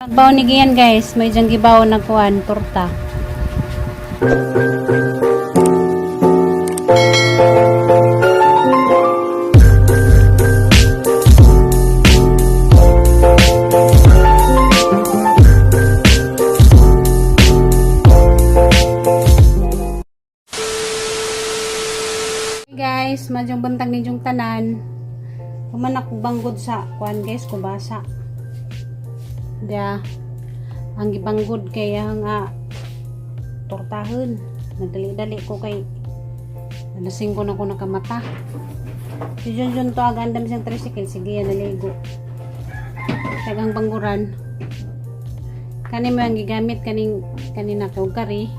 Baon ni giyan, guys, may diyang gibaon na kuan torta. Hey guys, madyong bantag ninyong tanan. Human ako banggod sa kuan, guys, kubasa. Da ang gibanggod kay ang tortahon. Nagdali-dali ko kay alas 5 na ko nakamata. Si Junjun to aga andam siyang tricycle, sige yan naligo. Tagang bangguran. Kani mo ang gigamit kaning kanina ko kari.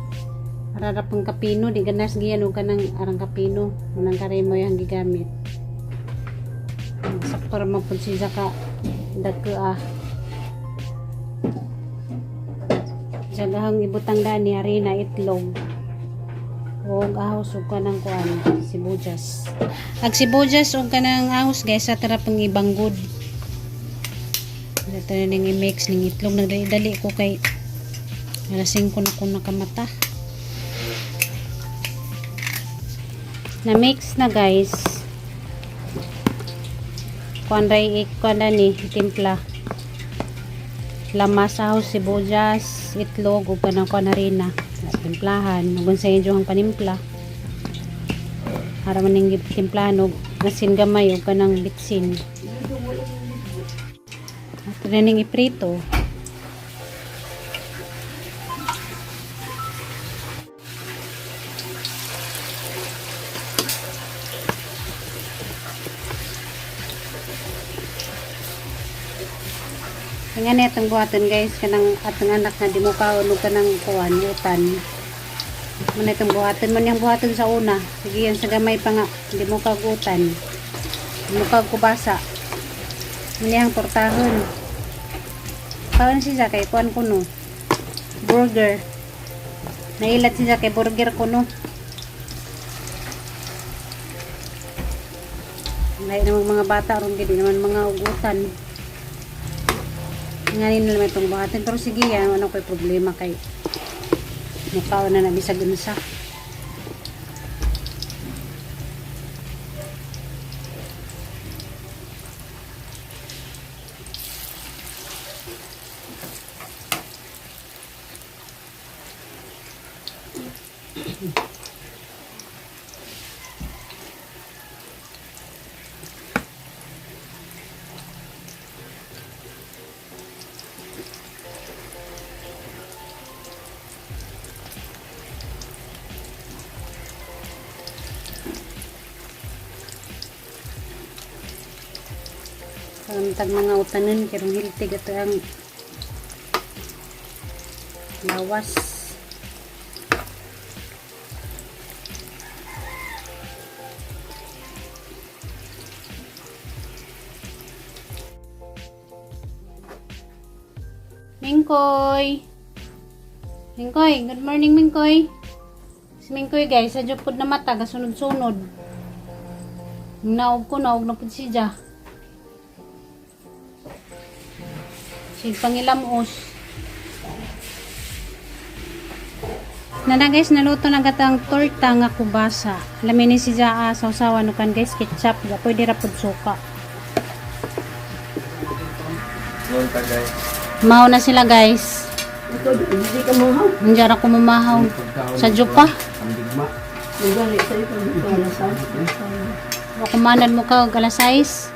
Arara pang kapino, di ganas giyan og kanang arang kapino. Munang kari mo yung gigamit. Sakto ra man pud siya ka dagko ah. Jagahang ibutang dani harina, itlog. Og ahos ug kanang kuan, sibuyas. Ag sibuyas ug kanang ahos, guys, sa tara pang ibanggod. Ito na ning i-mix ning itlog, nagdali-dali ko kay alas 5 na ko nakamata. Na-mix na, guys. Kuan ray kuan na ni timpla. Lamas, ahos, sibuyas, itlog ug kanang kuan, harina. Timplahan ug unsa inyong panimpla. Para man ning timplahan og asin gamay ug kanang bitsin. Ato na ning iprito. Nga na itong buhaton, guys, kanang atong anak nga di mo kaon og kanang kuan, utan. Man itong buhaton man yung buhaton sa una. Sige yan sa gamay pa nga, di mo kagutan. Di mo kubasa. Manihang tortahon. Kaon siya kay kuan kuno. Burger. Nailat siya kay burger kuno. Lahi naman mga bata ron gid naman mga ugutan. Nga na naman itong buhatin. Pero sige yan, ano ko'y problema kay mukhaon na nabisag unsa. Tag mga utanon, pero healthy ito ang lawas. Mingkoy! Mingkoy! Good morning, Mingkoy! Si Mingkoy, guys, sa pud na mata, gasunod-sunod. Naog ko, naog na pud siya. Sig pangilamos. Nana guys, naluto na gatang torta nga kubasa. Alamin ni si Jaa, sausawan kan, guys, ketchup. Ja, pwede ra pud suka. Noon ta, guys. Mao na sila, guys. Ikaw, hindi ka mahaw. Hindi ra ko mamahaw. Sa pa. Ang digma. Nagari sa'yo kung ikaw nasa. Kumanan mo ka og alas 6.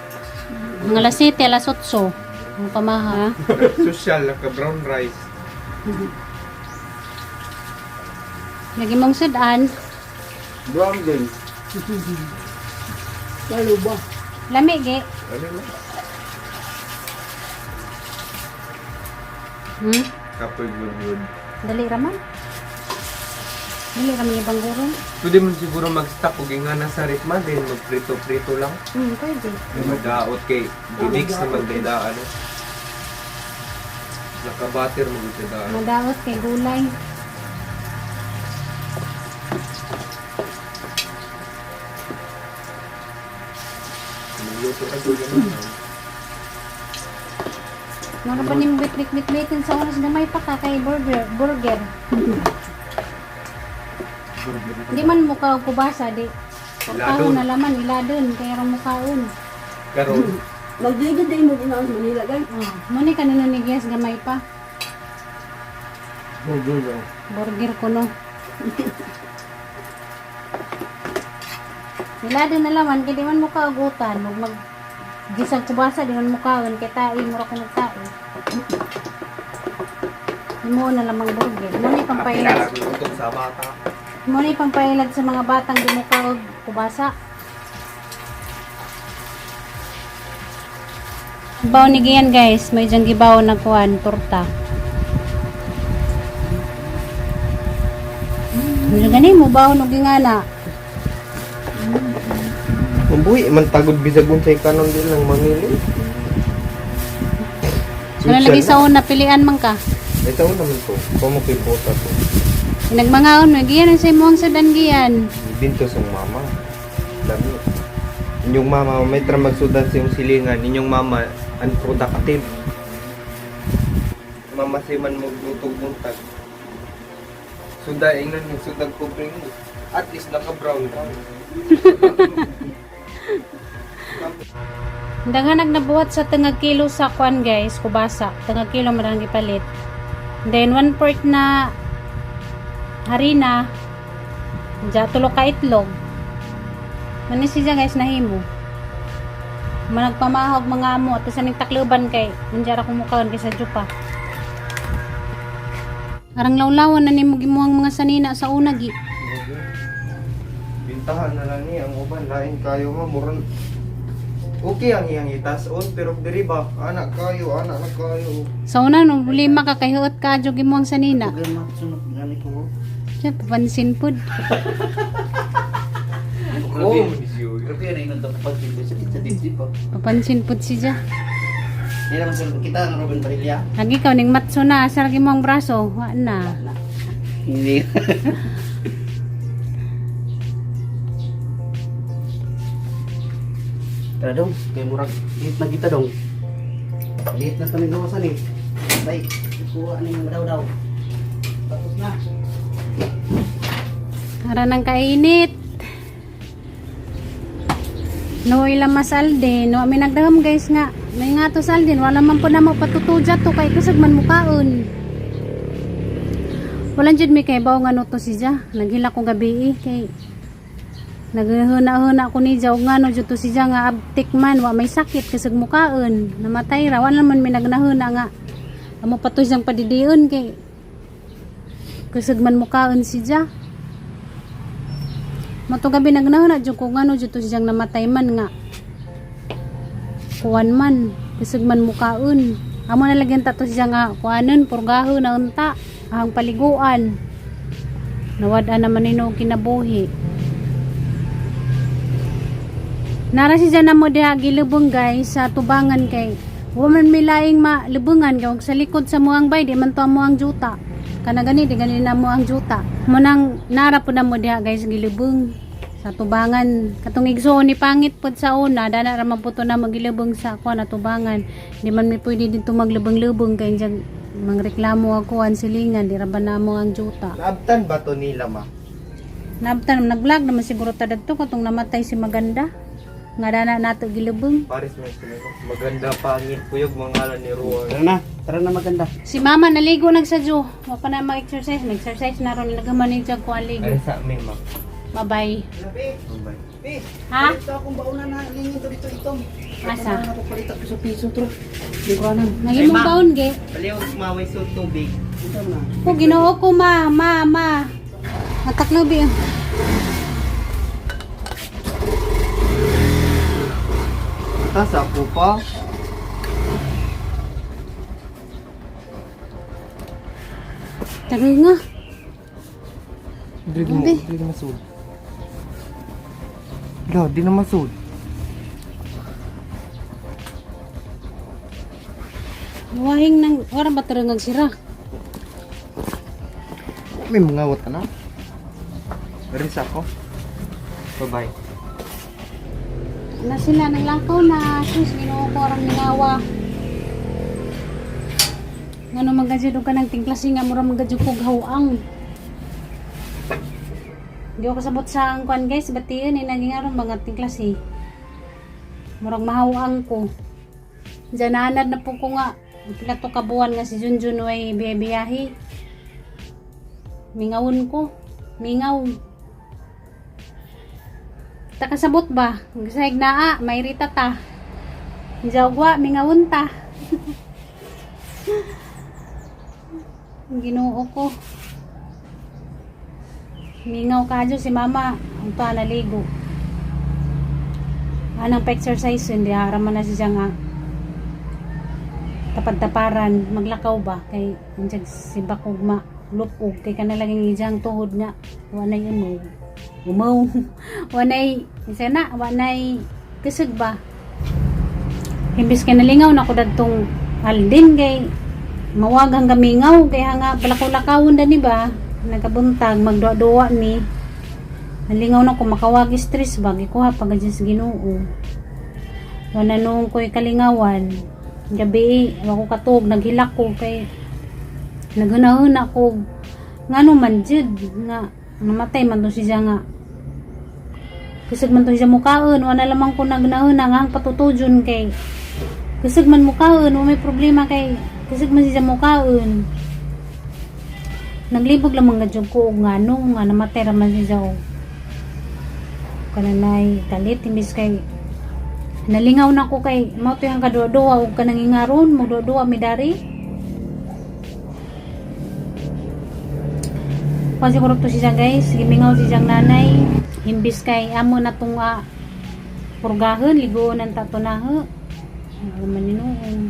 Mga alas 7, alas 8. Ang pamaha. Social ka brown rice. Lagi mong sudan. Brown din. Lalo ba? Lami ge. Ano mo? Hmm? Kapoy good good. Dali raman. Dali raman ibang guro. Pwede mo siguro mag-stock og nga nasa ritma din magprito-prito lang. Pwede. May madaot kay gimix na magdada ano. Nakabater mo gud daan. Madaot kay gulay. Magluto ka gud naman. Mura pa ning bit bit bit bitin sa oras gamay pa ka kay burger, burger. Di man mukha og kubasa di. Pagkaon Iladon. na laman iladon kay ra mukaon. Karon Magligid din mo din ang Manila guys. Oh, mo ni kanino ni Gias gamay pa. burger daw. Burger ko no. Iladon na laman kay di man mukha og utan mag mag gisag kubasa di man mukaon kay tae mura ko nagtae. Mo na lamang burger. Mo ni pampailag. Gutom sa bata. Mo ni pampailag sa mga batang di muka og kubasa. Baw ni Gian guys, may diyang gibaw na kuan torta. Ano gani mo baw og gingana? Mabuhi man tagod bisag unsay kanon di lang mamili. Ano lagi sa una pilian man ka. Ay sa una man to. Kamo kay bota to. Nagmangaon mo Gian sa imong sudan Gian. Binto sa mama. Lami. Inyong mama may tra magsudan sa iyong silingan. Inyong mama unproductive. Mama si man maglutog buntag. Suda ingnan yung sudag ko bring. At least naka brown brown. Daghan nagnabuhat sa tangag kilo sa kuan guys, kubasa. Tangag kilo man ang gipalit. Then 1/4 na harina. Diya tulo ka itlog. Mani siya guys nahimo. Managpamahog mga amo at sa ning takluban kay nandiya ra kumukaon kay sa jupa. Arang lawlawan na nimo gimuhang mga sanina sa una gi. Bintahan na lang ni ang uban lain kayo ma muron. Okay ang iyang itason pero diri ba anak kayo anak na kayo. Sa una no lima ka kay huot ka jud gimuhang sanina. Okay, masunod gani ko. Siya papansin pud. Oh, Grabe na ingon to pag dito sa sa dibdib po. Papansin pud siya. Hindi naman sila kita ang Ruben Barilla. Lagi ka ning matso na sa lagi mo ang braso, wa na. Hindi. Tara dong, kay murag liit na kita dong. Liit na kami gawasan eh. Bay, kuha ni mga daw daw. Tapos na. Ara nang kainit. No ilang masalde, no mi nagdahom guys nga. May nga to saldin, wala man po na mo patutudya to kay kusog man mukaon. Walang jud may kay bawo nga no to si Ja. Naghila ko gabi eh, kay naghuna-huna ko ni Ja og ngano jud to si Ja nga abtik man wa may sakit kusog mukaon. Namatay ra wala man may nagnahuna nga. Amo pa to siyang padidion kay kusog man mukaon si Ja. Mato gabi nagnahuna jud ko ngano jud to siyang namatay man nga. Kuan man, kusog man mukaon. Amo na lagyan ta to siya nga kuanon, purgahon na unta, ang paliguan. Nawad-an naman nino og kinabuhi. Nara si na mo diha gilubong guys sa tubangan kay wa man may laing malubungan kay og sa likod sa muang bay di man to ang muang juta. Kana gani di gani na mo ang juta. Mo nang nara po na mo diha guys gilubong sa tubangan katong igsoon ni pangit pod sa una dana ra man po to na magilubong sa kuan na tubangan di man mi pwede dito maglubong-lubong kay dyan mangreklamo ako an silingan di ra ba na mo ang juta. Naabtan ba to nila ma? Nabtan nag-vlog naman siguro ta dadto katong namatay si Maganda. Nga dana nato gilubong. Paris man sila. Maganda pangit kuyog mga ngalan ni Ruan. Tara na maganda. Si Mama naligo nagsadyo. Wa pa na mag-exercise, mag-exercise na ron nagaman ni jag ko ang ligo. Ay sa amin ma. Bye-bye. Bye. Eh, Ha? ito akong bauna na lingin to dito itong. Asa? Ako palit ako sa piso tro. Di ko alam. Nahimong baon ge. Baliw maway sa tubig. Ito na. Ko Ginoo ko ma, ma, ma. Mataklobi. Tas ako pa. Tagay nga. Dili mo, Hindi. dili masud. La, di na masud. Wahing nang ora ba tarangag sira? May mga wata na. Rin sa ako. Bye-bye. Na sila naglakaw na sus Ginoo ko arang ningawa. Ngano man gajud og kanang tingklasi nga mura man gajud kog hawang. Di ako kasabot sa ang kuan, guys, bation eh naging aron mga tingklasi. Murag mahawang ko. Diyan naanad na po ko nga pila to ka buwan nga si Junjun way biyahe. Mingawon ko. Mingaw. Takasabot ba? Gisayag naa, may rita ta. Jawwa, mingawon ta. Ginoo ko. Mingaw ka si mama. Ang pa naligo. Anang pa-exercise, hindi haraman na siya nga tapad-taparan, maglakaw ba kay andiyan si bakog ma lupog kay kana laging ijang tuhod nga wanay umaw umaw wanay isa na wanay kusog ba. Imbis kay nalingaw na ko dadtong aldin kay mawag ang gamingaw kay nga palakaw-lakawon dani ba nagabuntag magduwa-duwa mi. Nalingaw na ko makawag stress ba gikuha pag sa Ginoo. Wala noong ko'y kalingawan gabi, wa ko katuog, naghilak ko kay naghunahuna ko ngano man jud nga namatay man to siya nga kusog man to siya mukaon. Wala lamang ko naghunahuna nga ang patutujon kay kusog man mukaon, wa may problema kay kusog man siya mukaon. Naglibog lamang nga jud ko og ngano nga namatay ra man siya og kananay kalit, imbis kay nalingaw na ko kay mao to yung kaduwa-duwa og kanang ingaron mo duwa mi dari. Kuan siguro to siya, guys, gimingaw si siyang nanay imbis kay amo na tong purgahon, ligoon ang tato na ho. Ano man noon.